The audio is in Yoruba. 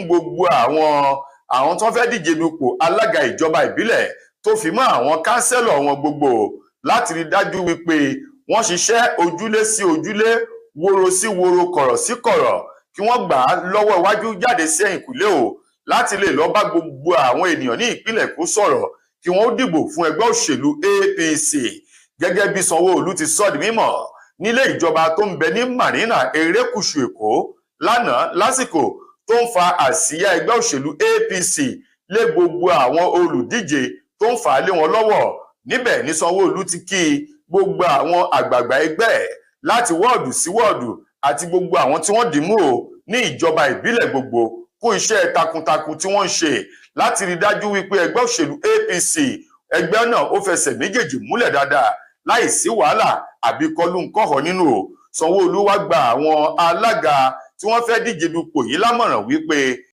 Gbogbo àwọn tó fẹ́ díje dupò alága ìjọba ìbílẹ̀ tó fi mọ́ àwọn kánsẹ́lọ̀ wọn gbogbo láti rí dájú wípé wọ́n ṣiṣẹ́ ojúlé sí ojúlé, woro sí woro, kọ̀rọ̀ sí kọ̀rọ̀, kí wọ́n gbà á lọ́wọ́ iwájú jáde sí ẹ̀yìnkùlé o, láti lè lọ bá gbogbo àwọn ènìyàn ní ìpínlẹ̀ Èkó sọ̀rọ̀ kí wọ́n ó dìbò fún ẹgbẹ́ òṣèlú APC. Gẹ́gẹ́ bí Sanwó-Olú ti sọ di mímọ̀ nílé ìjọba tó ń bẹ ní Marina, erékùṣù Èkó, lánàá, lásìkò tó ń fa àsíá ẹgbẹ́ òṣèlú APC lé gbogbo àwọn olùdíje tó ń fà á lé wọn lọ́wọ́, níbẹ̀ ní Sanwó-Olú ti kí gbogbo àwọn àgbààgbà ẹgbẹ́ ẹ̀ láti wọ́ọ̀dù sí wọ́ọ̀dù àti gbogbo àwọn tí wọ́n dì mú o ní ìjọba ìbílẹ̀ gbogbo kún iṣẹ́ takuntakun tí wọ́n ń ṣe láti rí dájú wípé ẹgbẹ́ òṣèlú APC, ẹgbẹ́ náà, ó fẹsẹ̀ méjèèjì múlẹ̀ dáadáa láì sí wàhálà àbí kọlù ńkọ̀họ̀ nínú o. Sanwó-Olú wá gba àwọn alága tí wọ́n fẹ́ díje dupò yìí lámọ̀ràn wípé